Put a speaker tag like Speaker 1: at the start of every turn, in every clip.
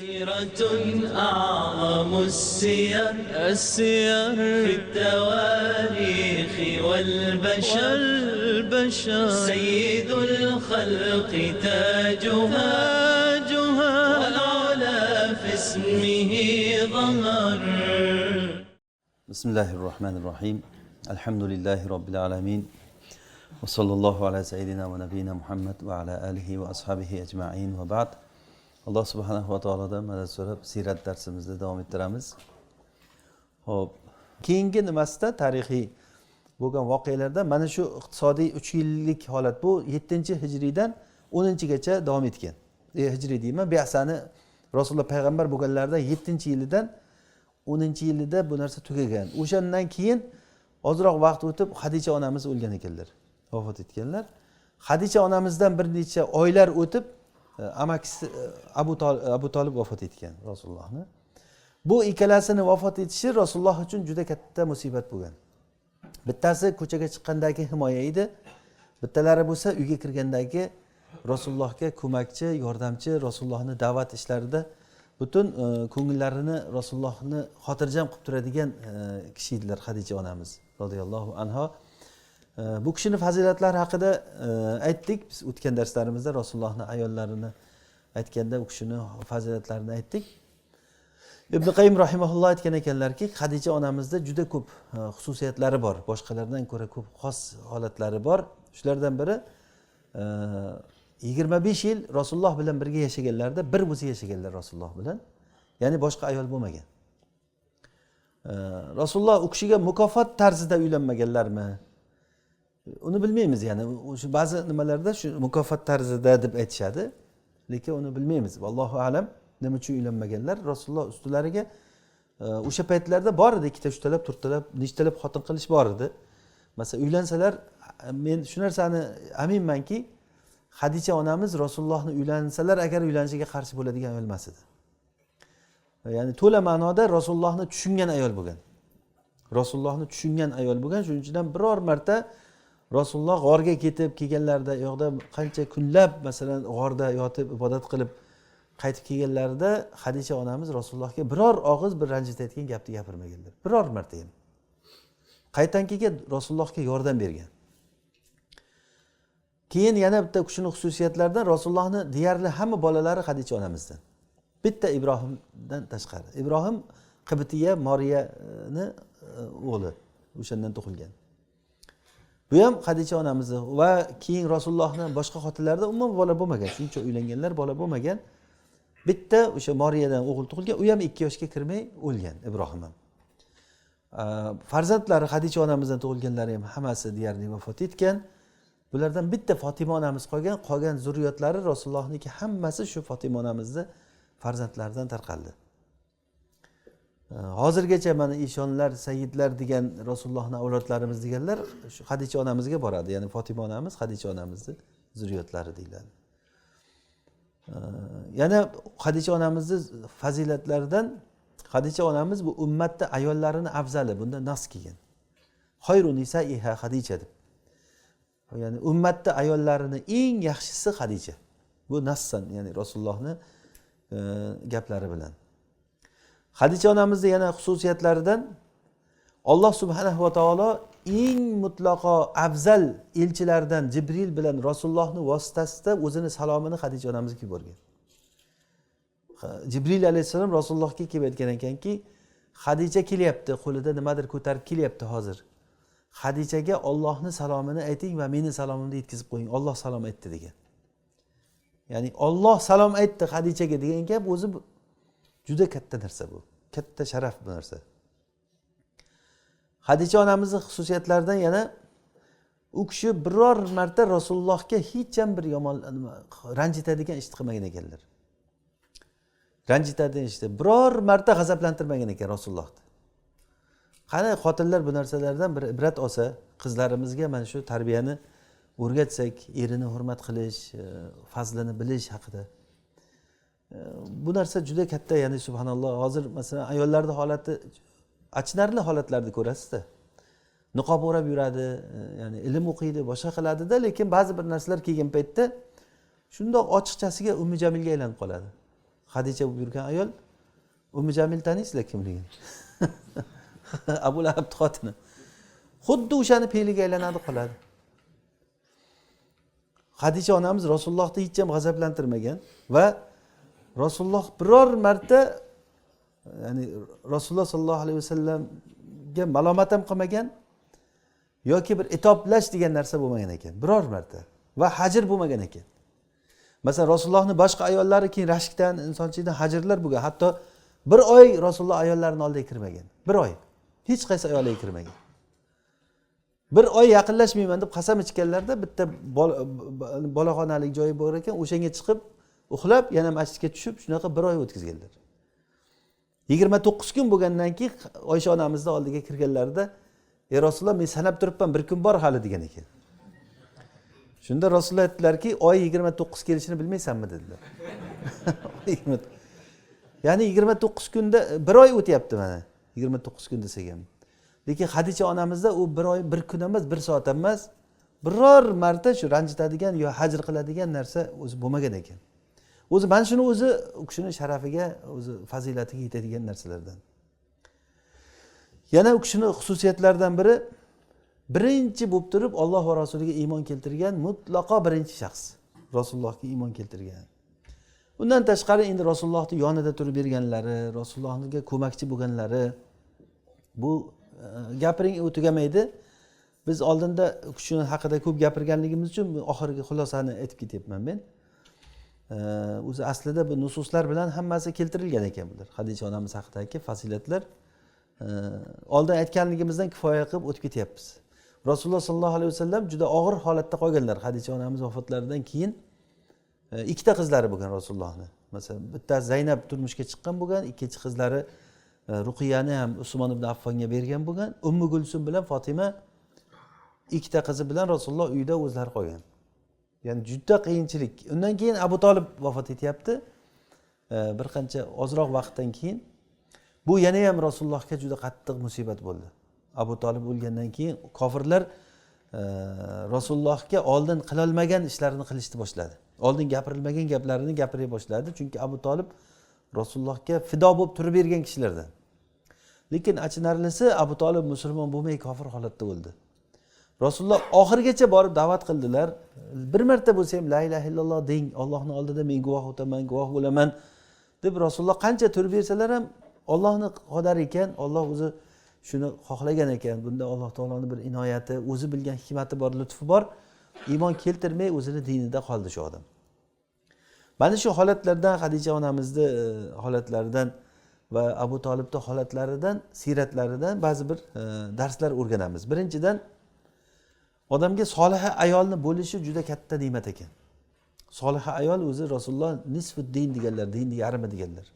Speaker 1: سيرة أعظم السير السير في التواريخ والبشر البشر سيد الخلق تاجها تاجها والعلا في اسمه ظهر.
Speaker 2: بسم الله الرحمن الرحيم. الحمد لله رب العالمين. وصلى الله على سيدنا ونبينا محمد وعلى آله وأصحابه أجمعين وبعد. Alloh subhanahu va taolodan madad so'rab, siyrat darsimizni davom ettiramiz. Ho'p, keyingi nimasida, tarixiy bo'lgan voqealarda mana shu iqtisodiy 3 yillik holat, bu 7-hijriydan 10-gacha davom etgan. Hijriy deyman, biasani, Rasululloh payg'ambar bo'lganlarida 7-yilidan 10-yilida bu narsa tugagan. O'shandan keyin ozroq vaqt o'tib, Hadicha onamiz o'lgan ekanlar, vafot etganlar. Hadicha onamizdan bir necha oylar o'tib, amakisi Abu Tolib vafot etgan Rasulullohni. Bu ikkalasini vafot etishi Rasululloh uchun juda katta musibat bo'lgan. Bittasi ko'chaga chiqqandagi himoya edi, bittalari bo'lsa uyga kirgandagi Rasulullohga ko'makchi, yordamchi, Rasulullohni da'vat ishlarida butun ko'ngillarini, Rasulullohni xotirjam qilib turadigan kishi edilar Hadicha onamiz roziyallohu anho. Bu kishini fazilatlari haqida aytdik biz o'tgan darslarimizda. Rasulullohni ayollarini aytganda, u kishini fazilatlarini aytdik. Ibn Qayim rahimaulloh aytgan ekanlarki, Hadicha onamizda juda ko'p xususiyatlari bor, boshqalardan ko'ra ko'p xos holatlari bor. Shulardan biri, 25 yil Rasululloh bilan birga yashaganlarida bir o'zi yashaganlar Rasululloh bilan, ya'ni boshqa ayol bo'lmagan. Rasululloh u kishiga mukofot tarzida uylanmaganlarmi, uni bilmaymiz. Ya'ni shu ba'zi nimalarda shu mukofot tarzida deb aytishadi, lekin uni bilmaymiz, allohu alam, nima uchun uylanmaganlar. Rasululloh ustilariga o'sha paytlarda bor edi, ikkita, uchtalab, to'rttalab, nechtalab xotin qilish bor edi. Masalan, uylansalar, men shu narsani aminmanki, Hadicha onamiz Rasulullohni uylansalar agar, uylanishiga qarshi bo'ladigan ayol emas edi. Ya'ni to'la ma'noda Rasulullohni tushungan ayol bo'lgan, Rasulullohni tushungan ayol bo'lgan. Shuning uchun ham biror marta Rasululloh g'orga ketib kelganlarida, u yoqda qancha kunlab, masalan, g'orda yotib ibodat qilib qaytib kelganlarida, Hadicha onamiz Rasulullohga biror og'iz bir ranjitayotgan gapni gapirmaganlar, biror marta ham. Qaytdan keyin Rasulullohga yordam bergan. Keyin yana bitta kishini xususiyatlaridan, Rasulullohni deyarli hamma bolalari Hadicha onamizdan, bitta Ibrohimdan tashqari. Ibrohim Qibtiya Moriyani o'g'li, o'shandan tug'ilgan. Bu ham Hadicha onamizni. Va keyin Rasulullohni boshqa xotinlarida umuman bola bo'lmagan, shuncha uylanganlar, bola bo'lmagan. Bitta o'sha Moriyadan o'g'il tug'ilgan, u ham 2 yoshga kirmay o'lgan, Ibrohim ham. Farzandlari, Hadicha onamizdan tug'ilganlari ham hammasi deyarli vafot etgan. Bulardan bitta Fotima onamiz qolgan. Qolgan zurriyotlari Rasulullohniki hammasi shu Fotima onamizni farzandlaridan tarqaldi. Hozirgacha mana eshonlar, sayyidlar degan, Rasulullohni avlodlarimiz deganlar shu Hadicha onamizga boradi. Ya'ni Fotima onamiz Hadicha onamizni zurriyotlari deyiladi. Yana Hadicha onamizni fazilatlaridan, Hadicha onamiz bu ummatda ayollarini afzali. Bunda nas kelgan, خير نسائها خديجة deb, ya'ni ummatda ayollarini eng yaxshisi Hadicha. Bu nassan, ya'ni Rasulullohni gaplari bilan. Hadicha onamizni yana xususiyatlaridan, Alloh subhanahu va taolo eng mutlaqo afzal elchilardan Jibril bilan Rasulullohni vositasida o'zini salomini Hadicha onamizga yuborgan. Jibril alayhissalom Rasulullohga kelib aytgan ekanki, Hadicha kelyapti, qo'lida nimadir ko'tarib kelyapti hozir. Hadichaga Ollohni salomini ayting va meni salomimni yetkazib qo'ying, Olloh salom aytdi, degan. Ya'ni Olloh salom aytdi Hadichaga degan gap o'zi juda katta narsa, bu katta sharaf bu narsa. Hadicha onamizni xususiyatlaridan yana, u kishi biror marta Rasulullohga hech ham bir yomon ranjitadigan ishni qilmagan ekanlar. Ranjitadigan ishni biror marta g'azablantirmagan ekan Rasulullohni. Qani, xotinlar bu narsalardan bir ibrat olsa, qizlarimizga mana shu tarbiyani o'rgatsak, erini hurmat qilish, fazlini bilish haqida. Bu narsa juda katta. Ya'ni subhanalloh, hozir masalan ayollarni holati achinarli holatlarni ko'rasizda. Niqob o'rab yuradi, ya'ni ilm o'qiydi, boshqa qiladida, lekin ba'zi bir narsalar kelgan paytda shundoq ochiqchasiga Ummi Jamilga aylanib qoladi. Hadicha bo'lib yurgan ayol. Ummu Jamil taniysizlar kimligini? Abu Lahabning xotini. Xuddi o'shani fe'liga aylanadi qoladi. Hadicha onamiz Rasulullohni hech ham g'azablantirmagan va Rasululloh biror marta, ya'ni Rasululloh sollallohu alayhi vasallamga malomat ham qilmagan yoki bir itoblash degan narsa bo'lmagan ekan biror marta va hajr bo'lmagan ekan. Masalan, Rasulullohning boshqa ayollari keyin rashkdan, insonchilikdan hajrlar bo'lgan. Hatto bir oy Rasululloh ayollarini oldiga kirmagan. Bir oy. Hech qaysi ayoliga kirmagan. Bir oy yaqinlashmayman deb qasam ichganlarda bitta boloxonalik joyi bor ekan, o'shanga chiqib uxlab yana masjidga tushib shunaqa bir oy o'tkazganlar. 29 kun bo'lgandan keyin Oysha onamizni oldiga kirganlarida, "Ey Rasululloh, men sanab turibman, bir kun bor hali" degan ekan. Shunda Rasululloh aytdilarki, oy 29 kelishini bilmaysanmi dedilar. Ya'ni 29 kunda bir oy o'tyapti mana. 29 kun desak ham. Lekin Hadicha onamizda u bir oy, bir kun emas, bir soat emas, biror marta shu ranjitadigan yo hajr qiladigan narsa o'zi bo'lmagan ekan. O'zi mana shuni o'zi u kishining sharafiga, o'zi fazilatiga yetadigan narsalardan. Yana u kishining xususiyatlaridan biri, birinchi bo'lib turib Alloh va Rasuliga iymon keltirgan mutlaqo birinchi shaxs. Rasulullohga iymon keltirgan. Undan tashqari endi Rasulullohning yonida turib berganlari, Rasulullohga ko'makchi bo'lganlari, bu gapiring u tugamaydi. Biz oldinda u kishining haqida ko'p gapirganligimiz uchun oxirgi xulosani aytib ketyapman men. O'zi aslida bu nususlar bilan hammasi keltirilgan ekan bular. Hadicha onamiz haqidagi fazilatlar oldin aytganligimizdan kifoya qilib o'tib ketyapmiz. Rasululloh sollallohu alayhi vasallam juda og'ir holatda qolganlar. Hadicha onamiz vafotlaridan keyin ikkita qizlari bo'lgan Rasulullohni. Masalan, bittasi Zaynab turmushga chiqqan bo'lgan, ikkinchi qizlari Ruqiyani ham Usmon ibn Affonga bergan bo'lgan. Ummu Gulsum bilan Fatima ikkita qizi bilan Rasululloh uyda o'zlari qolgan. Ya'ni juda qiyinchilik. Undan keyin Abu Tolib vafot etyapti. Bir qancha ozroq vaqtdan keyin bu yana ham Rasulullohga juda qattiq musibat bo'ldi. Abu Tolib o'lgandan keyin kofirlar Rasulullohga oldin qilolmagan ishlarini qilishni boshladi. Oldin gapirilmagan gaplarini gapira boshladi. Chunki Abu Tolib Rasulullohga fido bo'lib turib bergan kishilardan. Lekin achinarlisi Abu Tolib musulmon bo'lmay kofir holatda o'ldi. Rasululloh oxirigacha borib da'vat qildilar. Bir marta bo'lsa ham la ilaha illalloh deng, Allohning oldida men guvoh o'taman, guvoh bo'laman deb Rasululloh qancha turib bersalar ham Allohning qadari ekan, Alloh o'zi shuni xohlagan ekan. Bunda Alloh taoloning bir inoyati, o'zi bilgan hikmati bor, lutfi bor. Iymon keltirmay o'zini dinida qoldi shu odam. Mana shu holatlardan, Hadicha onamizni holatlaridan va Abu Tolibning holatlaridan, siratlaridan ba'zi bir darslar o'rganamiz. Birinchidan, odamga soliha ayolni bo'lishi juda katta ne'mat ekan. Soliha ayol o'zi Rasululloh nisfu din deganlar, dinning yarmi deganlar.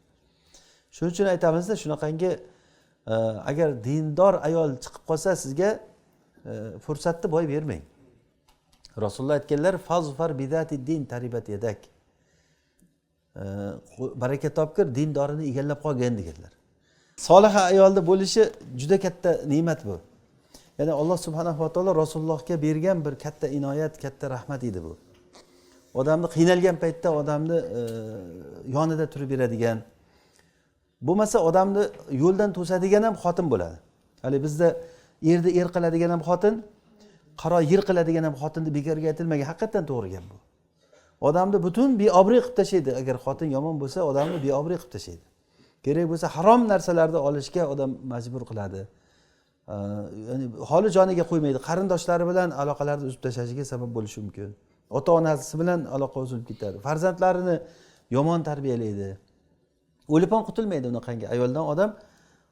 Speaker 2: Shuning uchun aytamizda, shunaqangi agar dindor ayol chiqib qolsa sizga fursatni boy bermang. Rasululloh aytganlar, fazfar bidati din taribat yadak. Baraka topkir, dindorini egallab qolgan deganlar. Soliha ayolda bo'lishi juda katta ne'mat bu. Ya'ni Alloh subhanahu va taolo Rasulullohga bergan bir katta inoyat, katta rahmat edi bu. Odamni qiynalgan paytda odamni yonida turib beradigan, bo'lmasa odamni yo'ldan to'sadigan ham xotin bo'ladi. Hali bizda erni er qiladigan ham xotin, qaro yer qiladigan ham xotin deb bekorga aytilmagan. Haqiqatan to'g'ri gap bu. Odamni butun beobro'y qilib tashlaydi. Agar xotin yomon bo'lsa, odamni beobro'y qilib tashlaydi. Kerak bo'lsa harom narsalarni olishga odam majbur qiladi. Ya'ni holi joniga qo'ymaydi. Qarindoshlari bilan aloqalarni uzib tashlashiga sabab bo'lishi mumkin. Ota-onasi bilan aloqa uzilib ketadi. Farzandlarini yomon tarbiyalaydi. O'lib ham qutulmaydi unaqangi ayoldan odam.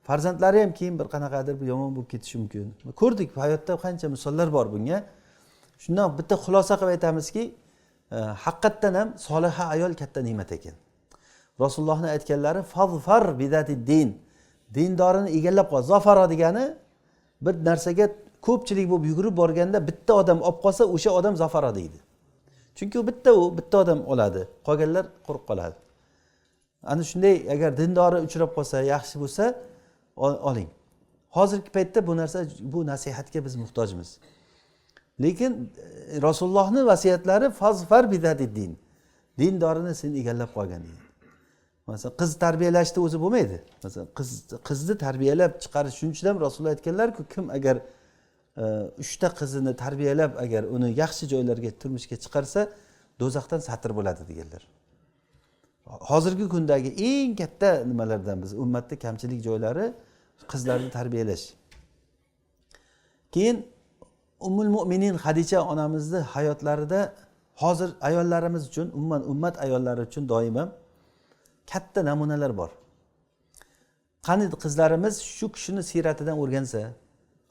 Speaker 2: Farzandlari ham keyin bir qanaqadir bir yomon bo'lib ketishi mumkin. Ko'rdik, hayotda qancha misollar bor bunga. Shundan bitta xulosa qilib aytamizki, haqiqatdan ham soliha ayol katta ne'mat ekan. Rasulullohning aytganlari fazfar bidati din. Dindorini egallab qol. Zafara degani bir narsaga ko'pchilik bo'lib yugurib borganda bitta odam olib qolsa, o'sha odam zafara deydi. Chunki u bitta odam oladi, qolganlar quruq qoladi. Ana shunday agar dindori uchrab qolsa, yaxshi bo'lsa oling. Hozirgi paytda bu narsa, bu nasihatga biz muhtojmiz. Lekin Rasulullohning vasiyatlari fazfar bidati din. Dindorini sen egallab qolgan deydi. Masalan, qiz tarbiyalashni o'zi bo'lmaydi. Masalan, qizni tarbiyalab chiqarish, shuning uchun ham Rasululloh aytganlarku, kim agar 3 ta qizini tarbiyalab agar uni yaxshi joylarga turmushga chiqarsa, do'zaxdan satr bo'ladi deganlar. Hozirgi kundagi eng katta nimalardan biz ummatda kamchilik joylari qizlarni tarbiyalash. Keyin Ummul Mu'minin Xadicha onamizni hayotlarida hozir ayollarimiz uchun, umuman ummat ayollari uchun doim ham katta namunalar bor. Qani qizlarimiz shu kishini siyratidan o'rgansa,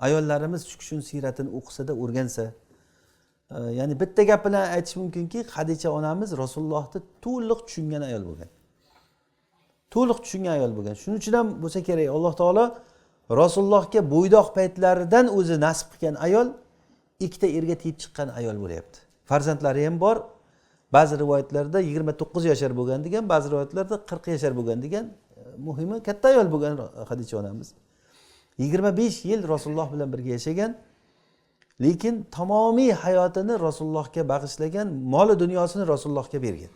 Speaker 2: ayollarimiz shu kishining siyratini o'qisada o'rgansa, ya'ni bitta gap bilan aytish mumkinki, Xadicha onamiz Rasulullohni to'liq tushungan ayol bo'lgan. To'liq tushungan ayol bo'lgan. Shuning uchun ham bo'lsa kerak, Alloh taolo Rasulullohga bo'ydoq paytlaridan o'zi nasib qilgan ayol 2 ta erga tegib chiqqan ayol bo'lyapti. Farzandlari ham bor. Ba'zi rivoyatlarda 29 yashar bo'lgan degan, ba'zi rivoyatlarda 40 yashar bo'lgan degan. Muhimi katta ayol bo'lgan Xadicha onamiz. 25 yil Rasululloh bilan birga yashagan, lekin tamomiy hayotini Rasulullohga bag'ishlagan, moli dunyosini Rasulullohga bergan.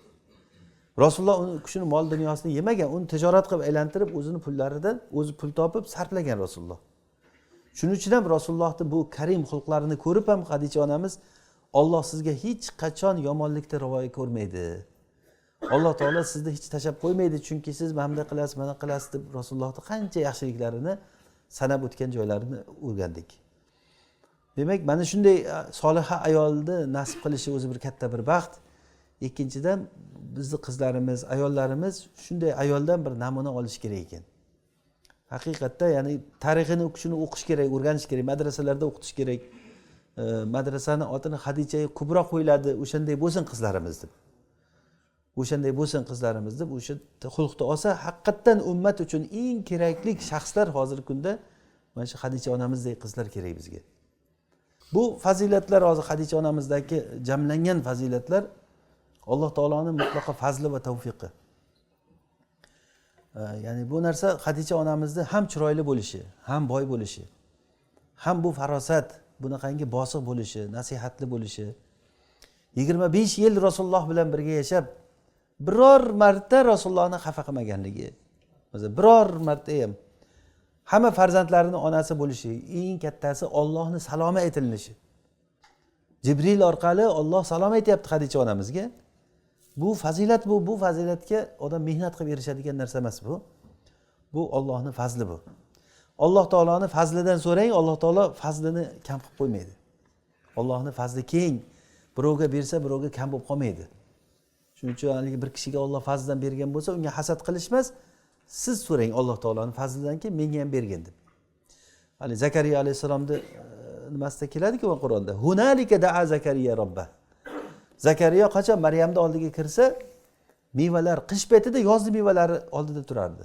Speaker 2: Rasululloh uni kishini mol dunyosini yemagan, uni tijorat qilib aylantirib, o'zini pullaridan o'zi pul topib sarflagan Rasululloh. Shuning uchun ham Rasulullohning bu karim xulqlarini ko'rib ham Xadicha onamiz Alloh sizga hech qachon yomonlikni ravo ko'rmaydi. Alloh taolo sizni hech tashlab qo'ymaydi, chunki siz mana bunday qilasiz, mana qilasiz deb Rasulullohning qancha yaxshiliklarini sanab o'tgan joylarini o'rgandik. Demak, mana shunday soliha ayolni nasib qilishi o'zi bir katta bir baxt. Ikkinchidan, bizni qizlarimiz, ayollarimiz shunday ayoldan bir namuna olish kerak ekan. Haqiqatda, ya'ni tarixini u kishini o'qish kerak, o'rganish kerak, madrasalarda o'qitish kerak. Madrasani otini Xadicha Kubro qo'yiladi, o'shanday bo'lsin qizlarimiz deb. O'shanday bo'lsin qizlarimiz deb o'sha xulqni olsa, haqiqatdan ummat uchun eng kerakli shaxslar hozirgi kunda mana shu Xadicha onamizdek qizlar kerak bizga. Bu fazilatlar hozir Xadicha onamizdagi jamlangan fazilatlar Alloh taoloning mutlaqo fazli va tavfiqi. Ya'ni bu narsa Xadicha onamizni ham chiroyli bo'lishi, ham boy bo'lishi, ham bu farosat, bunaqangi bosiq bo'lishi, nasihatli bo'lishi. 25 yil Rasululloh bilan birga yashab, biror marta Rasulullohni xafa qilmaganligi. Masalan, biror marta ham hamma farzandlarining onasi bo'lishi, eng kattasi Allohning salomi aytilinishi. Jibril orqali Alloh salom aytyapti Xadicha onamizga. Bu fazilat, bu fazilatga odam mehnat qilib erishadigan narsa emas bu. Bu Allohning fazli bu. Alloh taoloning fazlidan so'rang, Alloh taolo fazlini kam qilib qo'ymaydi. Allohning fazli keng. Birovga bersa, birovga kam bo'lib qolmaydi. Shuning uchun haligi bir kishiga Alloh fazlidan bergan bo'lsa, unga hasad qilish emas, siz so'rang Alloh taoloning fazlidanki menga ham bergin deb. Hali Zakariya alayhissalomni nimasida keladi-ku Qur'onda. Hunalika da'a Zakariya robba. Zakariya qachon Maryamning oldiga kirsa, mevalar qish paytida yozning mevalari oldida turardi.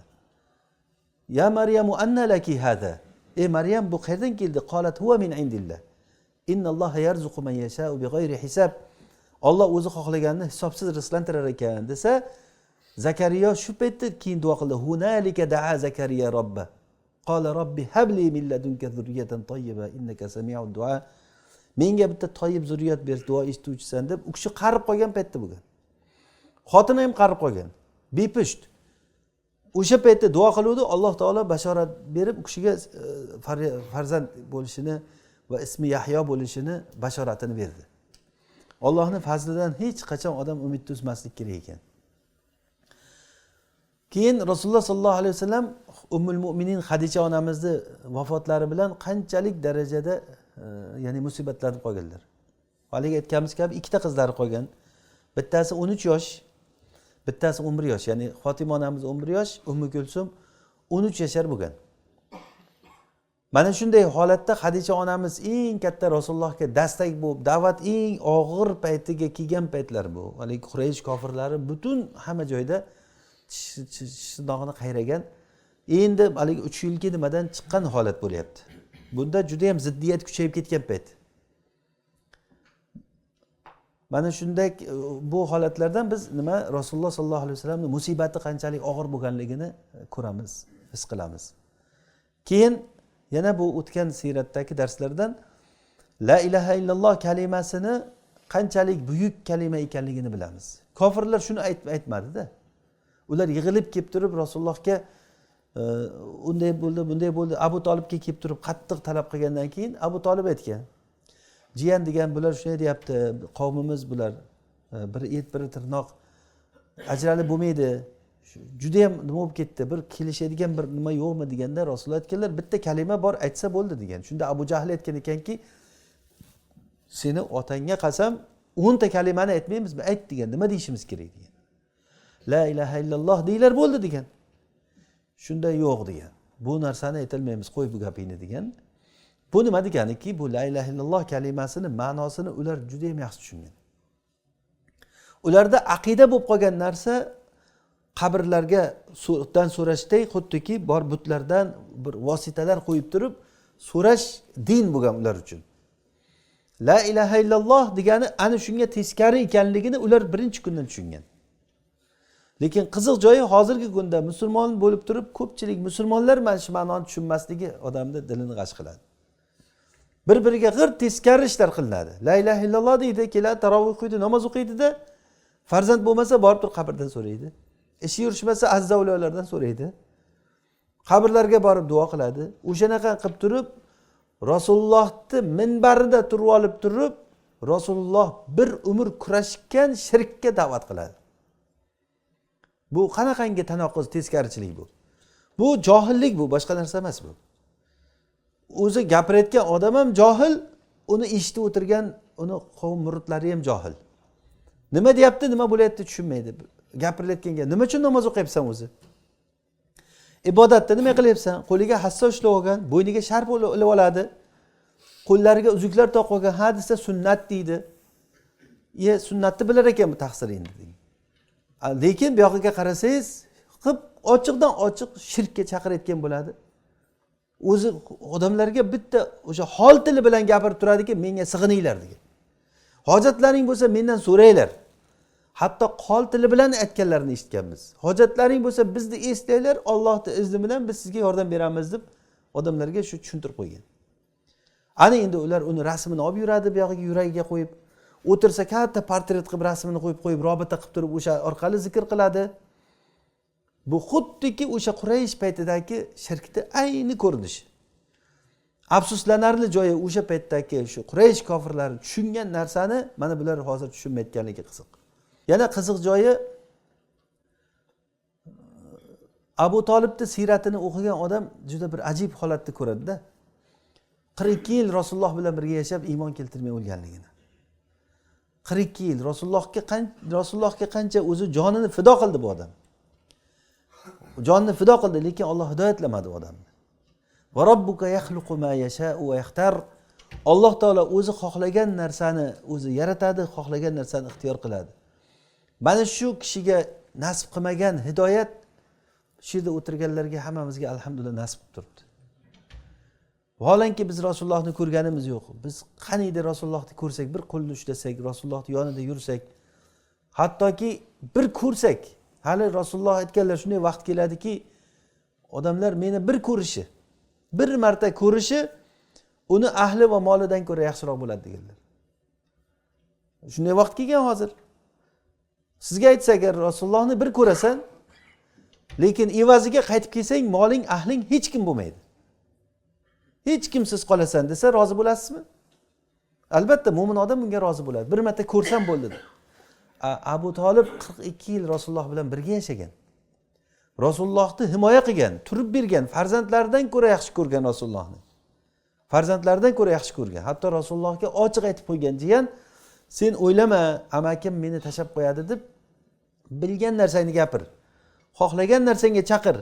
Speaker 2: Ya Maryamu anna laki hada? Ey Maryam, bu qayerdan keldi? Qalat huwa min indillah. Innalloha yarzuqu man yasha'u bighayri hisab. Alloh o'zi xohlaganini hisobsiz rizqlantirar ekan desa, Zakariya shu paytda keyin duo qildi. Hunalika da'a Zakariya robba. Qala robbi habli min ladunka zurriyatan tayyiba innaka sami'ud du'a. Menga bitta toyib zurriyat ber, duo eshituvchisan deb u kishi qarib qolgan paytda bo'lgan. Xotini ham qarib qolgan, bepusht. O'sha paytda duo qiluvdi, Alloh taolo bashorat berib u kishiga farzand bo'lishini va ismi Yahyo bo'lishini bashoratini berdi. Allohning fazlidan hech qachon odam umid uzmaslik kerak ekan. Keyin Rasululloh sollallohu alayhi vasallam Ummul Mu'minin Xadicha onamizni vafotlari bilan qanchalik darajada ya'ni musibatlanib qolganlar. Haligi aytganimiz kabi ikkita qizlari qolgan. Bittasi 13 yosh, bittasi 11 yosh. Ya'ni Fatima onamiz 11 yosh, Ummu Kulsum 13 yashar bo'lgan. Mana shunday holatda Xadicha onamiz eng katta Rasulullohga dastak bo'lib, da'vat eng og'ir paytiga kelgan paytlar bu. Haligi Quraysh kofirlari butun hamma joyda tirnog'ini qayragan. Endi haligi 3 yilki nimadan chiqqan holat bo'lyapti. Bunda juda ham ziddiyat kuchayib ketgan payt. Mana shunday bu holatlardan biz nima Rasululloh sollallohu alayhi vasallamning musibati qanchalik og'ir bo'lganligini ko'ramiz, his qilamiz. Keyin yana bu o'tgan siyratdagi darslardan la ilaha illalloh kalimasini qanchalik buyuk kalima ekanligini bilamiz. Kofirlar shuni aytmadi-da. Ular yig'ilib kelib turib Rasulullohga unday bo'ldi, bunday bo'ldi, Abu Tolibga kelib turib qattiq talab qilgandan keyin Abu Tolib aytgan. Jiyan degan bular shunday deyapti, qavmimiz bular biri et, biri tirnoq, ajralib bo'lmaydi. Juda ham nima bo'lib ketdi, bir kelishadigan bir nima yo'qmi deganda Rasululloh aytganlar, bitta kalima bor, aytsa bo'ldi degan. Shunda Abu Jahl aytgan ekanki, seni otangga qasam 10 ta kalimani aytmaymizmi? Ayt degan, nima deyishimiz kerak degan. La ilaha illalloh deylar bo'ldi degan. Shunda yo'q degan. Bu narsani aytolmaymiz, qo'y bu gapingni degan. Bu nima deganiki, bu la ilaha illalloh kalimasini ma'nosini ular juda ham yaxshi tushungan. Ularda aqida bo'lib qolgan narsa qabrlarga dan so'rashday, xuddiki bor butlardan bir vositalar qo'yib turib so'rash din bo'lgan ular uchun. La ilaha illalloh degani ana shunga teskari ekanligini ular birinchi kundan tushungan. Lekin qiziq joyi, hozirgi kunda musulmon bo'lib turib ko'pchilik musulmonlar mana shu ma'noni tushunmasligi odamni dilini g'ash qiladi. Bir-biriga g'ir teskari ishlar qilinadi. La ilaha illalloh deydi, keladi, taroveh o'qiydi, namoz o'qiydi-da, farzand bo'lmasa borib turib qabrdan so'raydi. Ishi yurishmasa azza avliyolardan so'raydi. Qabrlarga borib duo qiladi. O'shanaqa qilib turib Rasulullohni minbarida turib olib turib, Rasululloh bir umr kurashgan shirkka da'vat qiladi. Bu qanaqangi tanoquz, teskarichilik bu? Bu johillik bu, boshqa narsa emas bu. O'zi gapirayotgan odam ham johil, uni eshitib o'tirgan uni qavm muridlari ham johil. Nima deyapti, nima bo'lyapti tushunmaydi. Gapirilayotganga nima uchun namoz o'qiyapsan o'zi? Ibodatda nima qilyapsan? Qo'liga hassa ushlab olgan, bo'yniga sharf ilib oladi. Qo'llariga uzuklar taqib olgan, ha desa sunnat deydi. Ye, sunnatni bilar ekan bu taqsir endi degan. Lekin bu yoqqa qarasangiz, qip ochiqdan ochiq shirkka chaqirayotgan bo'ladi. O'zi odamlarga bitta o'sha hol tili bilan gapirib turadiki, menga sig'ininglar degan. Hojatlaring bo'lsa mendan so'ranglar. Hatto qol tili bilan aytganlarini eshitganmiz. Hojatlaring bo'lsa bizni eslanglar, Allohning izni bilan biz sizga yordam beramiz deb odamlarga shu tushuntirib qo'ygan. Ana endi ular uni rasmini olib yuradi, bu yog'iga yuragiga qo'yib, o'tirsa katta portret qilib rasmini qo'yib qo'yib robita qilib turib o'sha orqali zikr qiladi. Bu xuddiki o'sha Quraysh paytidagi shirkni ayni ko'rinishi. Afsuslanarli joyi o'sha paytdagi shu Quraysh kofirlari tushungan narsani mana bular hozir tushunmayotganligi qiziq. Yana qiziq joyi, Abu Tolibning siyratini o'qigan odam juda bir ajib holatni ko'radida. 42 yil Rasululloh bilan birga yashab iymon keltirmay o'lganligini. 42 yil Rasulullohga qancha o'zi jonini fido qildi bu odam. Jonini fido qildi, lekin Alloh hidoyatlamadi odamni. Va robbuka yaxluqu ma yasha'u va yaxtar. Alloh taolo o'zi xohlagan narsani o'zi yaratadi, xohlagan narsani ixtiyor qiladi. Mana shu kishiga nasib qilmagan hidoyat shu yerda o'tirganlarga hammamizga alhamdulillah nasib qilib turibdi. Vaholanki biz Rasulullohni ko'rganimiz yo'q. Biz qaniydi Rasulullohni ko'rsak, bir qo'lini ushlasak, Rasulullohni yonida yursak, hattoki bir ko'rsak, hali Rasululloh aytganlar shunday vaqt keladiki, odamlar meni bir ko'rishi, bir marta ko'rishi uni ahli va molidan ko'ra yaxshiroq bo'ladi deganlar. Shunday vaqt kelgan hozir. Sizga aytsa agar Rasulullohni bir ko'rasan, lekin evaziga qaytib kelsang, moling, ahling hech kim bo'lmaydi. Hech kimsiz qolasan desa rozi bo'lasizmi? Albatta mo'min odam bunga rozi bo'ladi. Bir marta ko'rsam bo'ldi deb. Abu Tolib 42 yil Rasululloh bilan birga yashagan. Rasulullohni himoya qilgan, turib bergan, farzandlaridan ko'ra yaxshi ko'rgan Rasulullohni. Farzandlaridan ko'ra yaxshi ko'rgan. Hatto Rasulullohga ochiq aytib qo'ygan, jiyan, sen o'ylama, amakim meni tashab qo'yadi deb bilgan narsangni gapir. Xohlagan narsangga chaqir.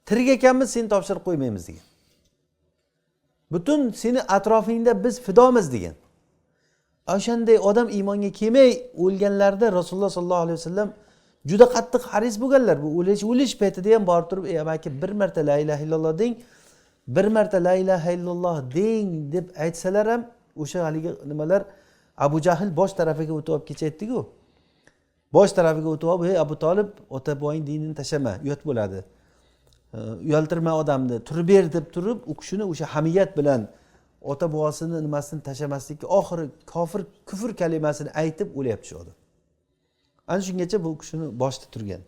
Speaker 2: Tirik ekanmiz, seni topshirib qo'ymaymiz degan. Butun seni atrofingda biz fidomiz degan. O'shanday odam iymonga kelmay o'lganlarida Rasululloh sollallohu alayhi vasallam juda qattiq haris bo'lganlar. Bu o'lish paytida ham borib turib, ey amaki, bir marta la ilaha illalloh deng, bir marta la ilaha illalloh deng deb aytsalar ham o'sha haligi nimalar Abu Jahl bosh tarafiga o'tib olib kechaytdi-ku. Bosh tarafiga o'tib olib, ey Abu Tolib, ota bobong dinini tashama, uyat bo'ladi. Uyaltirma odamni, turib ber deb turib, u kishini o'sha hamiyat bilan ota bobosini nimasini tashamaslikka oxiri kofir kufr kalimasini aytib o'lyapti shu odam. Ana shungacha bu kishini boshida turgan.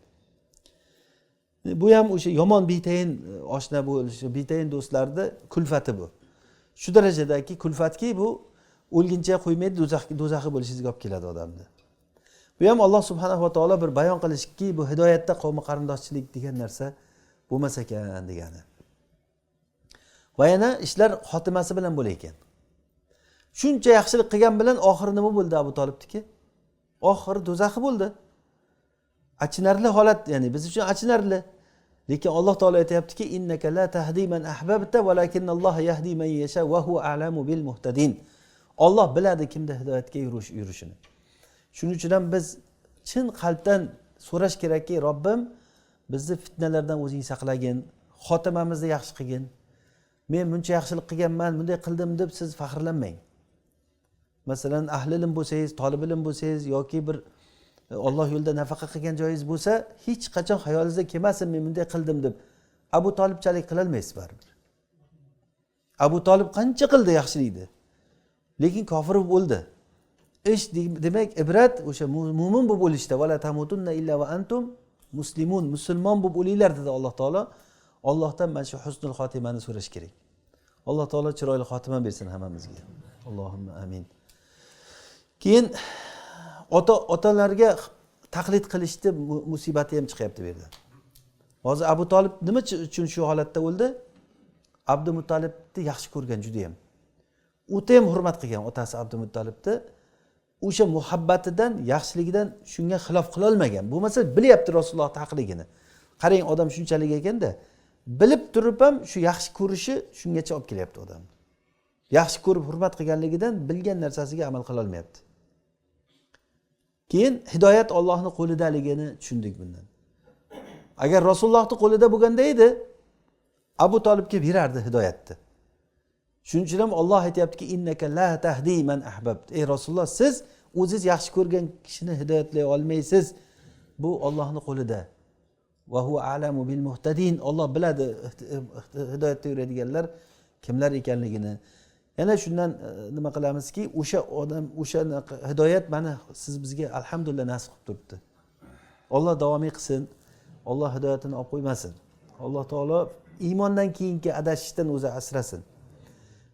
Speaker 3: Bu ham o'sha yomon betayin oshna bo'lishi, betayin do'stlarni kulfati bu. Shu darajadaki kulfatki, bu o'lguncha qo'ymaydi, do'zaxi bo'lishingizga olib keladi odamni. Bu ham Alloh subhanahu va taolo bir bayon qilishki, bu hidoyatda qavmi qarindoshchilik degan narsa bo'lmas ekan degani. Va yana ishlar xotimasi bilan bo'lar ekan. Shuncha yaxshilik qilgan bilan oxiri nima bo'ldi Abu Tolibniki? Oxiri do'zaxi bo'ldi. Achinarli holat, ya'ni biz uchun achinarli. Lekin Alloh taolo aytayaptiki, innaka la tahdi man ahbabta walakinnalloha yahdi man yasha va huwa a'lamu bil muhtadin. Alloh biladi kimda hidoyatga yurishini. Shuning uchun ham biz chin qalbdan so'rash kerakki, Robbim bizni fitnalardan o'zing saqlagin, xotimamizni yaxshi qilgin. Men buncha yaxshilik qilganman, bunday qildim deb siz faxrlanmang. Masalan, ahli ilm bo'lsangiz, tolib ilm bo'lsangiz yoki bir Alloh yo'lida nafaqa qilgan joyingiz bo'lsa, hech qachon xayolingizda kelmasin men bunday qildim deb. Abu Tolibchalik qilolmaysiz baribir. Abu Tolib qancha qildi yaxshilikni, lekin kofir bo'lib o'ldi. Ish demak ibrat o'sha mo'min bo'lib o'lishda, vala tamutunna illa va antum muslimun, musulmon bo'lib o'linglar dedi Alloh taolo. Allohdan mana shu husnul xotimani so'rash kerak. Alloh taolo chiroyli xotima bersin hammamizga. Allohumma amin. Keyin otalarga taqlid qilishni musibati ham chiqyapti bu yerda. Hozir Abu Tolib nima uchun shu holatda o'ldi? Abdumuttalibni yaxshi ko'rgan juda ham. O'ta ham hurmat qilgan otasi Abdumuttalibni. O'sha muhabbatidan, yaxshiligidan shunga xilof qila olmagan. Bo'lmasa bilyapti Rasulullohning haqligini. Qarang, odam shunchalik ekanda, bilib turib ham shu yaxshi ko'rishi shungacha olib kelyapti odamni. Yaxshi ko'rib hurmat qilganligidan bilgan narsasiga amal qila olmayapti. Keyin hidoyat Allohning qo'lidaligini tushundik bundan. Agar Rasulullohning qo'lida bo'lganda edi, Abu Tolibga berardi hidoyatni. Shuning uchun ham Alloh aytayaptiki, innaka la tahdi man ahbabt. Ey Rasululloh, siz o'zingiz yaxshi ko'rgan kishini hidoyatlay olmaysiz. Bu Allohning qo'lida. Va huwa a'lamu bil muhtadin. Alloh biladi hidoyatda yuradiganlar kimlar ekanligini. Yana shundan nima qilamizki, o'sha odam, o'sha hidoyat mana siz bizga alhamdulillah nasib qilib turibdi. Alloh davomiy qilsin. Alloh hidoyatini olib qo'ymasin. Alloh taolo iymondan keyingi adashishdan o'zi asrasin.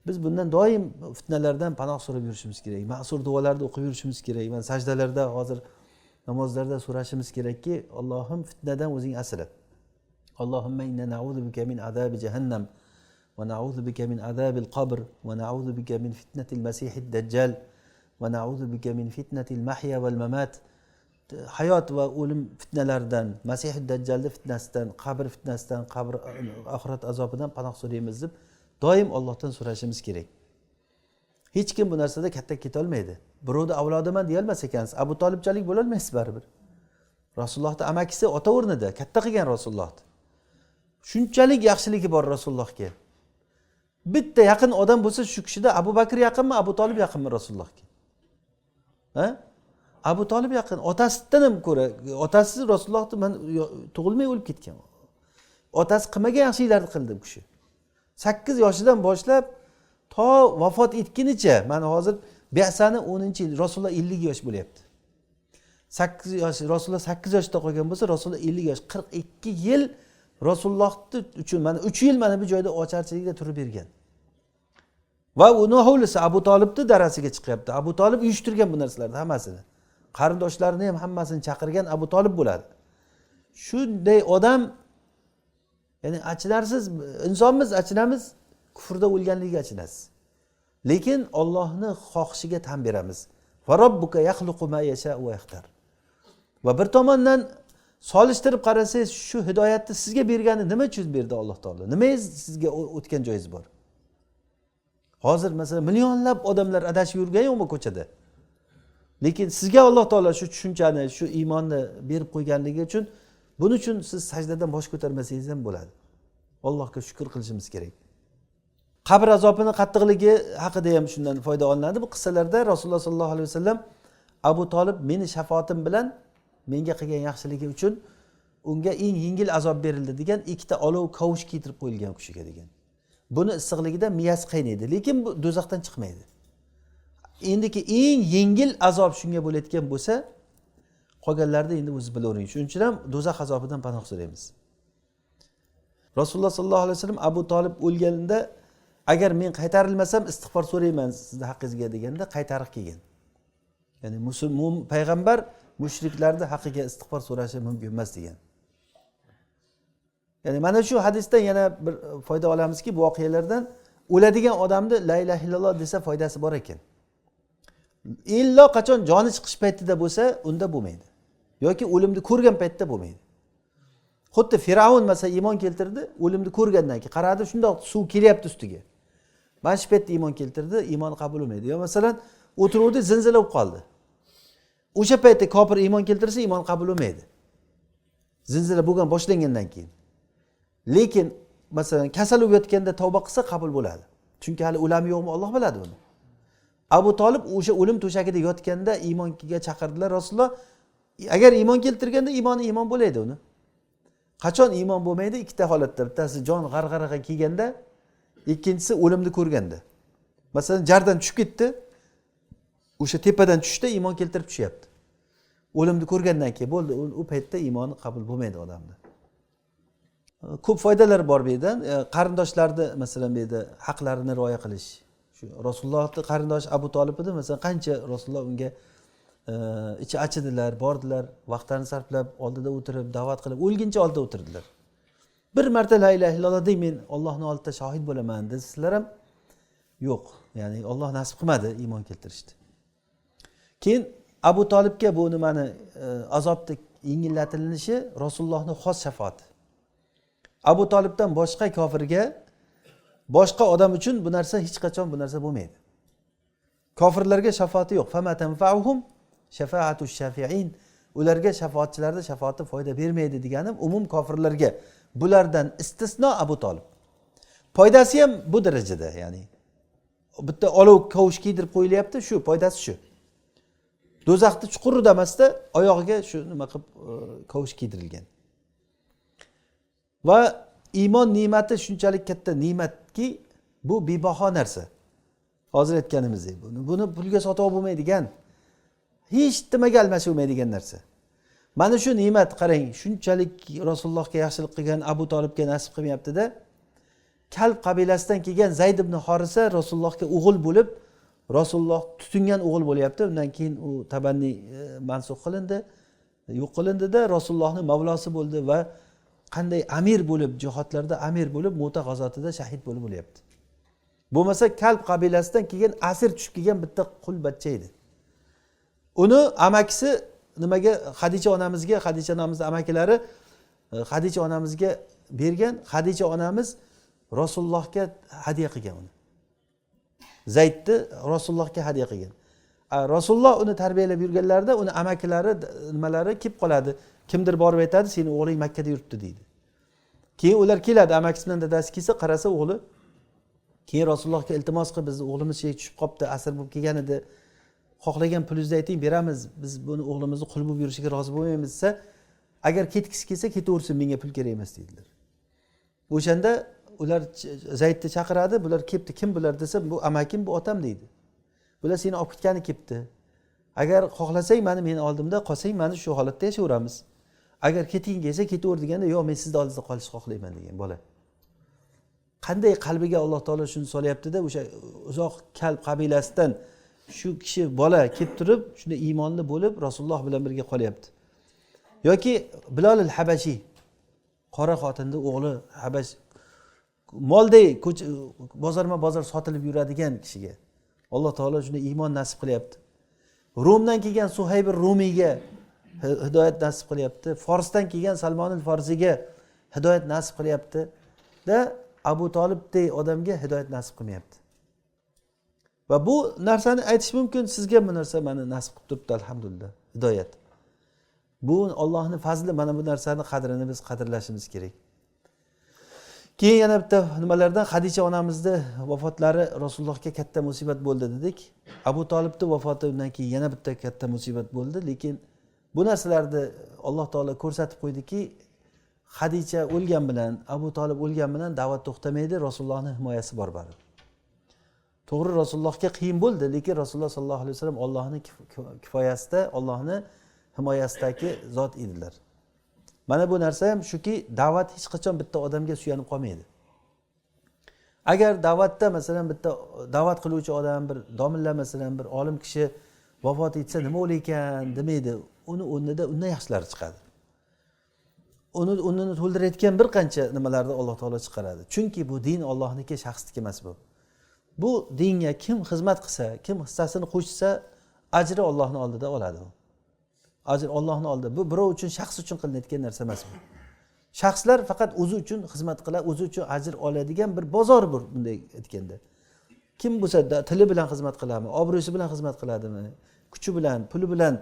Speaker 3: Biz bundan doim fitnalardan panoh so'rab yurishimiz kerak. Ma'sur duolarni o'qib yurishimiz kerak. Mana sajdalarda, hozir namozlarda so'rashimiz kerakki, Allohim fitnadan o'zing asra. Allohumma inna na'udhu bika min azabi jahannam va na'udhu bika min azabil qabr va na'udhu bika min fitnatil masihid dajjal va na'udhu bika min fitnatil mahya val mamat. Hayot va o'lim fitnalaridan, Masihid Dajjalning fitnasidan, qabr fitnasidan, qabr oxirat azobidan panoh so'raymiz deb doim Allohdan so'rashimiz kerak. Hech kim bu narsada katta keta olmaydi. Birovni avlodiman deya olmas ekansiz. Abu Tolibchalik bo'la olmaysiz baribir. Rasulullohning amakisi ota o'rnida katta qilgan Rasulullohni. Shunchalik yaxshiligi bor Rasulullohga. Bitta yaqin odam bo'lsa shu kishida Abu Bakr yaqinmi, Abu Tolib yaqinmi Rasulullohga? Ha? Abu Tolib yaqin. Otasidan ham ko'ra, otasi Rasulullohni man tug'ilmay o'lib ketgan. Otasi qilmagan yaxshiliklarni qildi bu kishi. 8 yoshidan boshlab to vafot etgunicha, mana hozir Bi'sani 10-yil, Rasululloh 50 yosh bo'lyapti. 8 yosh, Rasululloh 8 yoshda qolgan bo'lsa, Rasululloh 50 yosh, 42 yil Rasulullohni uchun mana 3 yil mana bu joyda ocharchilikda turib bergan. Va uni hovlisi Abu Tolibni darasiga chiqyapti. Abu Tolib uyushtirgan bu narsalarni hammasini. Qarindoshlarini ham hammasini chaqirgan Abu Tolib bo'ladi. Shunday odam, ya'ni achinarsiz, insonmiz, achinamiz, kufrda o'lganligiga achinasiz. Lekin Allohning xohishiga tan beramiz. Va robbuka yaxluqu ma yasha'u va yaxtar. Va bir tomondan solishtirib qarasangiz, shu hidoyatni sizga bergani nima uchun berdi Alloh taolo? Nima sizga o'tgan joyingiz bor? Hozir masalan millionlab odamlar adashib yurgan yo'qmi ko'chada? Lekin sizga Alloh taolo shu tushunchani, shu iymonni berib qo'yganligi uchun, buning uchun siz sajdadan bosh ko'tarmasangiz ham bo'ladi. Allohga shukr qilishimiz kerak. Qabr azobini qattiqligi haqida ham shundan foyda olinadi. Bu qissalarda Rasululloh sollallohu alayhi vasallam Abu Tolib meni shafoatim bilan menga qilgan yaxshiligi uchun unga eng yengil azob berildi degan ikkita olov kavush kiydirib qo'yilgan u kishiga degan. Buni issiqligidan miyasi qaynaydi, lekin bu do'zaxdan chiqmaydi. Endiki eng yengil azob shunga bo'layotgan bo'lsa, qolganlarni endi o'zi bilavering. Shuning uchun ham do'zax azobidan panoh so'raymiz. Rasululloh sollallohu alayhi vasallam Abu Tolib o'lganida agar men qaytarilmasam istig'for so'rayman sizni haqqingizga deganda qaytariq kelgan. Ya'ni musulmon payg'ambar mushriklarni haqqiga istig'for so'rashi mumkin emas degan. Ya'ni mana shu hadisdan yana bir foyda olamizki, bu voqealardan o'ladigan odamni la ilaha illalloh desa foydasi bor ekan. Illo qachon joni chiqish paytida bo'lsa, unda bo'lmaydi. Yoki o'limni ko'rgan paytda bo'lmaydi. Xuddi Firavun masalan iymon keltirdi, o'limni ko'rgandan keyin qaradi, shundoq suv kelyapti ustiga. Mana shu paytda iymon keltirdi, iymon qabul bo'lmaydi. Yo masalan, o'tiruvdi, zilzila bo'lib qoldi. O'sha paytda kofir iymon keltirsa, iymon qabul bo'lmaydi. Zilzila bo'lgan boshlangandan keyin. Lekin masalan kasal bo'lib yotganda tavba qilsa qabul bo'ladi. Chunki hali o'lami yo'qmi Alloh biladi uni. Abu Tolib o'sha o'lim to'shagida yotganda iymonga chaqirdilar Rasululloh. Agar iymon keltirganda iymoni iymon bo'ladi uni. Qachon iymon bo'lmaydi? Ikkita holatda. Bittasi jon g'arg'araga kelganda, ikkinchisi o'limni ko'rganda. Masalan, jardan tushib ketdi. O'sha tepadan tushdi, iymon keltirib tushyapti. O'limni ko'rgandan keyin bo'ldi, u paytda iymoni qabul bo'lmaydi odamda. Ko'p foydalar bor bu yerdan. Qarindoshlarni masalan bu yerda haqlarini rioya qilish. Shu Rasulullohning qarindoshi Abu Tolib edi, masalan qancha Rasululloh unga ichi achidilar, bordilar, vaqtlarini sarflab oldida o'tirib da'vat qilib o'lguncha oldida o'tirdilar. Bir marta la ilaha illalloh deng, men Allohning oldida shohid bo'laman desizlar ham yo'q. Ya'ni Alloh nasib qilmadi iymon keltirishdi. Keyin Abu Tolibga bu nimani azobni yengillatilishi Rasulullohning xos shafoati. Abu Tolibdan boshqa kofirga, boshqa odam uchun bu narsa hech qachon bu narsa bo'lmaydi. Kofirlarga shafoati yo'q. Fama tanfa'uhum shafaatu shafi'in. Ularga shafoatchilarning shafoati foyda bermaydi deganim umum kofirlarga. Bulardan istisno Abu Tolib. Foydasi ham bu darajada, ya'ni bitta olov kavush kiydirib qo'yilyapti, shu foydasi shu. Do'zaxni chuqurida emasda oyog'iga shu nima qilib kavush kiydirilgan. Va iymon ne'mati shunchalik katta ne'matki, bu bebaho narsa. Hozir aytganimizdek, buni pulga sotib olib bo'lmaydigan, hech nimaga almashib bo'lmaydigan narsa. Mana shu ne'mat qarang, shunchalik Rasulullohga yaxshilik qilgan Abu Tolibga nasib qilmayapti-da. Kalb qabilasidan kelgan Zayd ibn Horisa Rasulullohga o'g'il bo'lib, Rasululloh tutingan o'g'il bo'lyapti. Undan keyin u tabanni mansub qilindi, yo'q qilindi-da, Rasulullohning mavlosi bo'ldi va qanday amir bo'lib, jihodlarda amir bo'lib, Mu'ta g'azotida shahid bo'lib o'lyapti. Bo'lmasa Kalb qabilasidan kelgan asir tushib kelgan bitta qul bachcha edi. Uni amakisi nimaga Xadicha onamizga, Xadicha onamizning amakilari Xadicha onamizga bergan. Xadicha onamiz Rasulullohga hadya qilgan uni. Zaydni Rasulullohga hadya qilgan. Rasululloh uni tarbiyalab yurganlarida uni amakilari nimalari kelib qoladi. Kimdir borib aytadi, seni o'g'ling Makkada yuribdi deydi. Keyin ular keladi, amakisi bilan dadasi kelsa, qarasa o'g'li. Keyin Rasulullohga iltimos qilib, bizni o'g'limiz shey tushib qolibdi, asir bo'lib kelgan edi. Xohlagan pulingizni ayting, beramiz. Biz buni o'g'limizni qul bo'lib yurishiga rozi bo'lmaymiz desa, agar ketgisi kelsa ketaversin, menga pul kerak emas deydilar. O'shanda ular Zaydni chaqiradi, bular kelibdi, kim bular desa, bu amakim, bu otam deydi. Bular seni olib ketgani kelibdi. Agar xohlasang meni meni oldimda qolsang, mana shu holatda yashayveramiz. Agar ketging kelsa ketaver deganda, yo'q, men sizni oldingizda qolishni xohlayman degan bola. Qanday qalbiga Alloh taolo shuni solyapti-da, o'sha uzoq Kalb qabilasidan shu kishi bola kelib turib, shunda iymonli bo'lib Rasululloh bilan birga qolyapti. Yoki Bilol al-Habashiy, qora xotinning o'g'li, Habash molday bozorma-bozor sotilib yuradigan kishiga Alloh taolo shunda iymon nasib qilyapti. Rumdan kelgan Suhayb Rumiyga hidoyat nasib qilyapti. Forsdan kelgan Salmon al-Forsiyga hidoyat nasib qilyapti. Da Abu Tolibdek odamga hidoyat nasib qilmayapti. Va bu narsani aytish mumkin, sizga bu narsa mana nasib qilib turibdi, alhamdulillah, hidoyat. Bu Allohning fazli, mana bu narsani qadrini biz qadrlashimiz kerak. Keyin yana bitta nimalardan Xadicha onamizni vafotlari Rasulullohga katta musibat bo'ldi dedik. Abu Tolibning vafoti undan keyin yana bitta katta musibat bo'ldi, lekin bu narsalarni Alloh taolo ko'rsatib qo'ydiki, Xadicha o'lgan bilan, Abu Tolib o'lgan bilan da'vat to'xtamaydi, Rasulullohning himoyasi bor baribir. To'g'ri, Rasulullohga qiyin bo'ldi, lekin Rasululloh sollallohu alayhi vasallam Allohning kifoyasida, Allohning himoyasidagi zot edilar. Mana bu narsa ham shuki, da'vat hech qachon bitta odamga suyanib qolmaydi. Agar da'vatda masalan bitta da'vat qiluvchi odam, bir domilla masalan bir olim kishi vafot etsa nima bo'lar ekan demaydi. Uni o'rnida undan yaxshilari chiqadi. Uni o'rnini to'ldirayotgan bir qancha nimalarni Alloh taolo chiqaradi. Chunki bu din Allohniki, shaxsniki emas bu. Bu dinga kim xizmat qilsa, kim hissasini qo'shsa, ajri Allohning oldida oladi u. Ajr Allohning oldida. Bu birov uchun, shaxs uchun qilinayotgan narsa emas bu. Shaxslar faqat o'zi uchun xizmat qiladi, o'zi uchun ajr oladigan bir bozor bu bunday aytganda. Kim bo'lsa tili bilan xizmat qiladimi, obro'si bilan xizmat qiladimi, kuchi bilan, puli bilan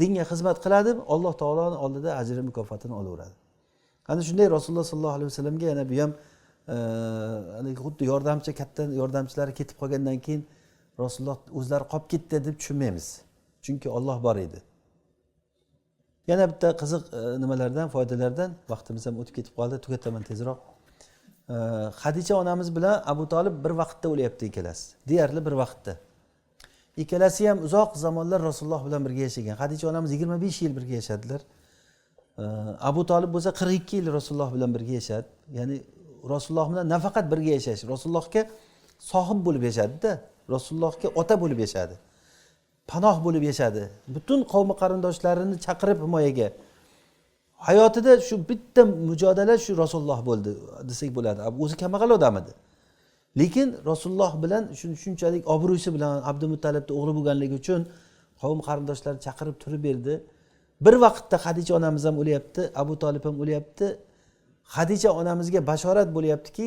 Speaker 3: dinga xizmat qiladimi, Alloh taoloning oldida ajri mukofotini olaveradi. Ana shunday Rasululloh sollallohu alayhi vasallamga yana bu ham xuddi yordamchi, katta yordamchilari ketib qolgandan keyin Rasululloh o'zlari qolib ketdi deb tushunmaymiz. Chunki Alloh bor edi. Yana bitta qiziq nimalardan, foydalardan, vaqtimiz ham o'tib ketib qoldi, tugataman tezroq. Xadicha onamiz bilan Abu Talib bir vaqtda o'lyapti ikkalasi. Deyarli bir vaqtda. Ikkalasi ham uzoq zamonlar Rasululloh bilan birga yashagan. Xadicha onamiz 25 yil birga yashadilar. Abu Talib bo'lsa 42 yil Rasululloh bilan birga yashadi. Ya'ni Rasululloh bilan nafaqat birga yashash, Rasulullohga sohib bo'lib yashadi-da, Rasulullohga ota bo'lib yashadi. Panoh bo'lib yashadi. Butun qavmi qarindoshlarini chaqirib himoyaga. Hayotida shu bitta mujodala shu Rasululloh bo'ldi desak bo'ladi. O'zi kambag'al odam edi. Lekin Rasululloh bilan shunchalik obro'si bilan Abdumuttalibning o'g'li bo'lganligi uchun qavm qarindoshlarini chaqirib turib berdi. Bir vaqtda Xadicha onamiz ham o'lyapti, Abu Talib ham o'lyapti. Xadicha onamizga bashorat bo'lyaptiki,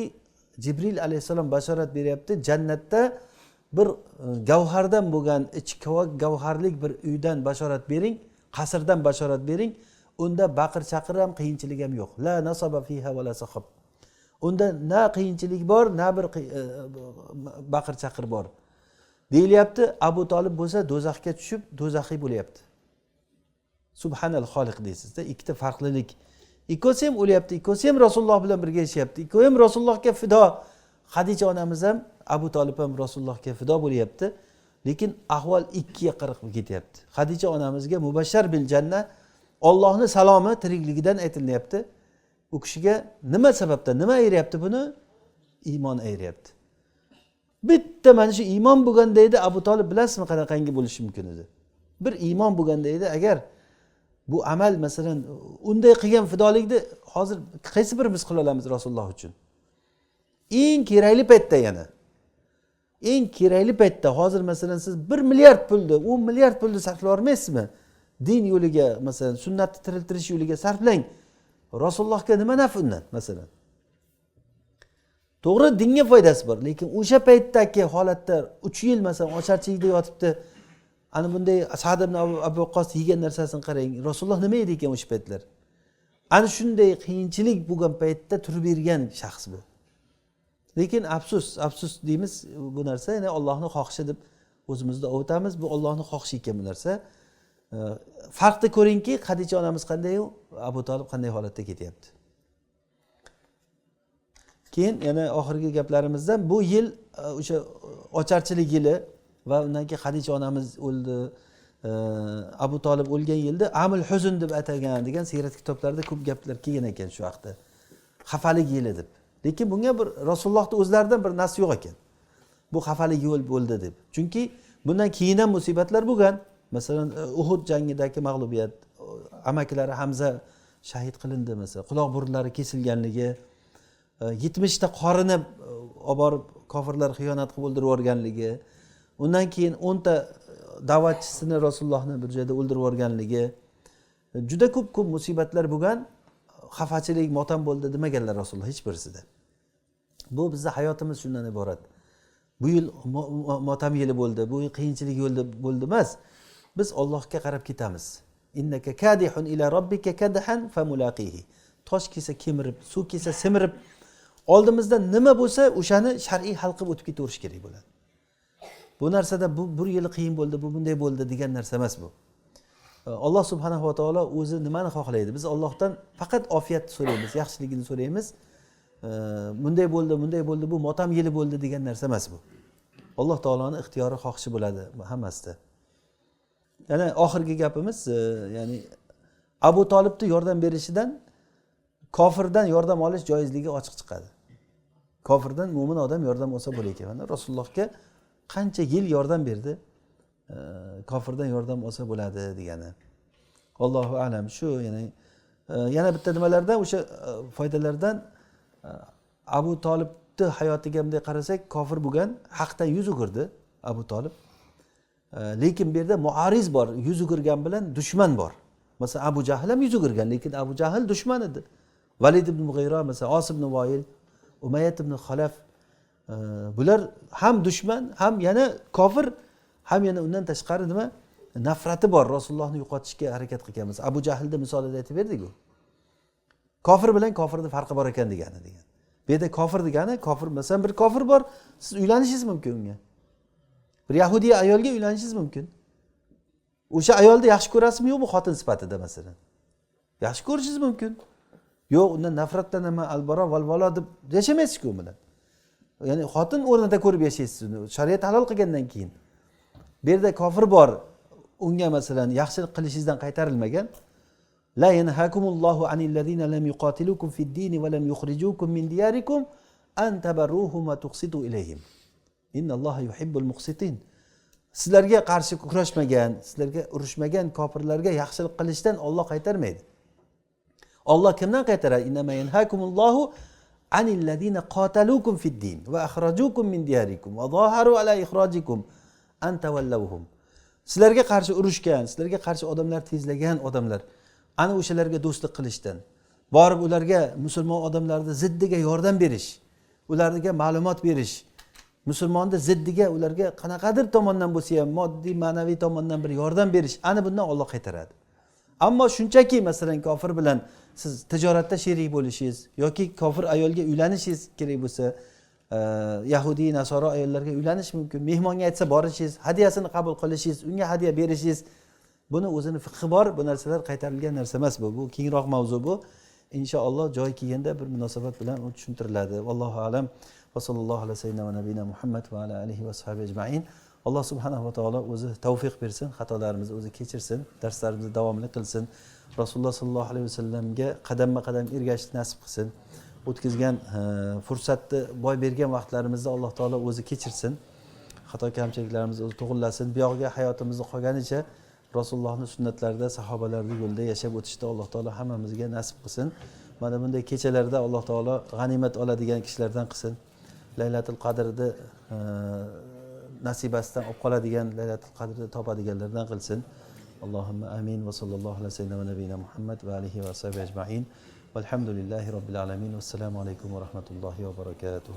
Speaker 3: Jibril alayhissalom bashorat beryapti, jannatda bir gavhardan bo'lgan ichi kavak gavharlik bir uydan bashorat bering, qasrdan bashorat bering. Unda baqir chaqir ham, qiyinchilik ham yo'q. La nasaba fiha va la sahab. Unda na qiyinchilik bor, na bir baqir chaqir bor. Deyilyapti. Abu Talib bo'lsa do'zaxga tushib, do'zaxiy bo'lyapti. Subhanal xoliq deysizda, ikkita farqlilik. Ikkosi ham o'lyapti, ikkosi ham Rasululloh bilan birga yashayapti. Ikkovi ham Rasulullohga fido. Xadicha onamiz ham, Abu Talib ham Rasulullohga fido bo'lyapti. Lekin ahvol ikkiga qirq ketyapti. Xadicha onamizga mubashshar bil janna, Allohning salomi tirikligidan aytilyapti. U kishiga nima sababdan, nima ayryapti buni? Iymon ayryapti. Bitta mana shu iymon bo'lganda edi Abu Talib bilasizmi qanaqangi bo'lishi mumkin edi? Bir iymon bo'lganda edi, agar bu amal masalan unday qilgan fidolikni hozir qaysi birimiz qila olamiz Rasululloh uchun? Eng kerakli paytda, yana eng kerakli paytda hozir masalan siz 1 milliard pulni, 10 milliard pulni sarflay olmaysizmi? Din yo'liga masalan sunnatni tiriltirish yo'liga sarflang. Rasulullohga nima naf undan masalan? To'g'ri, dinga foydasi bor, lekin o'sha paytdagi holatda 3 yil masalan ocharchilikda yotibdi. Ana bunday Sa'd ibn Abu Waqqos yegan narsasini qarang. Rasululloh nima edi ekan o'sha paytlar? Ana shunday qiyinchilik bo'lgan paytda turib bergan shaxs bu. Lekin afsus, afsus deymiz bu narsa, ya'ni Allohning xohishi deb o'zimizni ovutamiz. Bu Allohning xohishi ekan bu narsa. Farqni ko'ringki, Xadicha onamiz qanday, Abu Talib qanday holatda ketyapti. Keyin yana oxirgi gaplarimizdan bu yil o'sha ocharchilik yili va undan keyin Xadicha onamiz o'ldi, Abu Talib o'lgan yilda Amul Huzn deb atagan degan siyrat kitoblarida ko'p gaplar kelgan ekan shu vaqtda. Xafalik yili deb. Lekin bunga bir Rasulullohning o'zlaridan bir nas yo'q ekan. Bu xafalik yo'l bo'ldi deb. Chunki bundan keyin ham musibatlar bo'lgan. Masalan, Uhud jangidagi mag'lubiyat, amakilari Hamza shahid qilindi masalan, quloq burunlari kesilganligi, 70 ta qorini olib borib kofirlar xiyonat qilib o'ldirib yuborganligi, undan keyin 10 ta da'vatchisini Rasulullohni bir joyda o'ldirib yuborganligi, juda ko'p musibatlar bo'lgan. Xafachilik, motam bo'ldi demaganlar Rasululloh hech birisida. Bu bizning hayotimiz shundan iborat. Bu yil motam yili bo'ldi, bu yil qiyinchilik yo'li bo'ldi emas. Biz Allohga qarab ketamiz. Innaka kadihun ila robbika kadhan famulaqihi. Tosh kelsa kemirib, suv kelsa simirib, oldimizda nima bo'lsa o'shani shar'iy hal qilib o'tib ketaverish kerak bo'ladi. Bu narsada bu bir yil qiyin bo'ldi, bu bunday bo'ldi degan narsa emas bu. Alloh subhanahu va taolo o'zi nimani xohlaydi? Biz Allohdan faqat ofiyat so'raymiz, yaxshiligini so'raymiz. Bunday bo'ldi, bunday bo'ldi, bu motam yili bo'ldi degan narsa emas bu. Alloh taoloning ixtiyori, xohishi bo'ladi hammasida. Yana oxirgi gapimiz, ya'ni Abu Tolibni yordam berishidan Kofirdan yordam olish joizligi ochiq chiqadi. Kofirdan mo'min odam yordam olsa bo'lar ekan. Mana Rasulullohga qancha yil yordam berdi, kofirdan yordam olsa bo'ladi degani. Allohu a'lam. Shu ya'ni yana bitta nimalardan, o'sha foydalardan Abu Tolibni hayotiga bunday qarasak, kofir bo'lgan, haqdan yuz o'girdi Abu Tolib. Lekin bu yerda muariz bor, yuz o'girgan bilan dushman bor. Masalan, Abu Jahl ham yuz o'girgan, lekin Abu Jahl dushman edi. Valid ibn Mug'ira, masalan, Os ibn Voil, Umayyat ibn Xalaf, bular ham dushman, ham yana kofir, ham yana undan tashqari nima nafrati bor, Rasulullohni yo'qotishga harakat qilgan. Masalan, Abu Jahlni misolida aytib berdik-ku. Kofir bilan kofirning farqi bor ekan degani degan. Bu yerda kofir degani, kofir masalan bir kofir bor, siz uylanishingiz mumkin unga. Bir yahudiy ayolga uylanishingiz mumkin. O'sha ayolni yaxshi ko'rasizmi yo'qmi xotin sifatida masalan? Yaxshi ko'rishingiz mumkin. Yo'q, undan nafratlanaman, albaro valvalo deb yashamaysiz-ku bilan. Ya'ni xotin o'rnida ko'rib yashaysiz uni. Shariat halol qilgandan keyin. Bu yerda kofir bor, unga masalan yaxshilik qilishingizdan qaytarilmagan. La yanhakumullohu anillazina lam yuqatilukum fid-din va lam yukhrijukum min diyarikum an tabarruhum va tuqsitu ilayhim. Innalloha yuhibbul muqsitin. Sizlarga qarshi kurashmagan, sizlarga urushmagan kofirlarga yaxshilik qilishdan Alloh qaytarmaydi. Alloh kimdan qaytaradi? Innama yanhakumullohu anillazina qatalukum fid-din va akhrajukum min diyarikum va zaharu ala ikhrajikum an tawallawhum. Sizlarga qarshi urushgan, sizlarga qarshi odamlar tezlagan odamlar, ana o'shalarga do'stlik qilishdan, borib ularga musulmon odamlarni ziddiga yordam berish, ularga ma'lumot berish, musulmonni ziddiga ularga qanaqadir tomondan bo'lsa ham moddiy, ma'naviy tomondan bir yordam berish, ana bundan Alloh qaytaradi. Ammo shunchaki masalan kofir bilan siz tijoratda sherik bo'lishingiz yoki kofir ayolga uylanishingiz kerak bo'lsa, yahudiy, nasoro ayollarga uylanish mumkin, mehmonga aytsa borishingiz, hadyasini qabul qilishingiz, unga hadya berishingiz, buni o'zini fiqhi bor, bu narsalar qaytarilgan narsa emas bu. Bu kengroq mavzu bu. Inshaalloh joyi kelganda bir munosabat bilan u tushuntiriladi. Vallohu a'lam. Va sallallohu ala sayyidina va nabiyina Muhammad va ala alihi va sahbihi ajmain. Alloh subhanahu va taolo o'zi tavfiq bersin, xatolarimizni o'zi kechirsin, darslarimizni davomli qilsin. Rasululloh sallallohu alayhi vasallamga qadamma-qadam ergashishni nasib qilsin. O'tkazgan fursatni boy bergan vaqtlarimizni Alloh taolo o'zi kechirsin. Xato kamchiliklarimizni o'zi to'g'rilasin. Bu yog'iga hayotimizni qolganicha Rasulullohning sunnatlarida, sahobalarning yo'lida yashab o'tishda Alloh taolo hammamizga nasib qilsin. Mana bunday kechalarda Alloh taolo g'animat oladigan kishilardan qilsin. Laylatul Qadrni nasibasidan olib qoladigan, Laylatul Qadrni topadiganlardan qilsin. Allohumma amin va sallallohu ala sayyidina va nabiyina Muhammad va alihi va sahbihi ajmain. Valhamdulillahi robbil alamin. Vassalomu alaykum va rahmatullohi va barakatuh.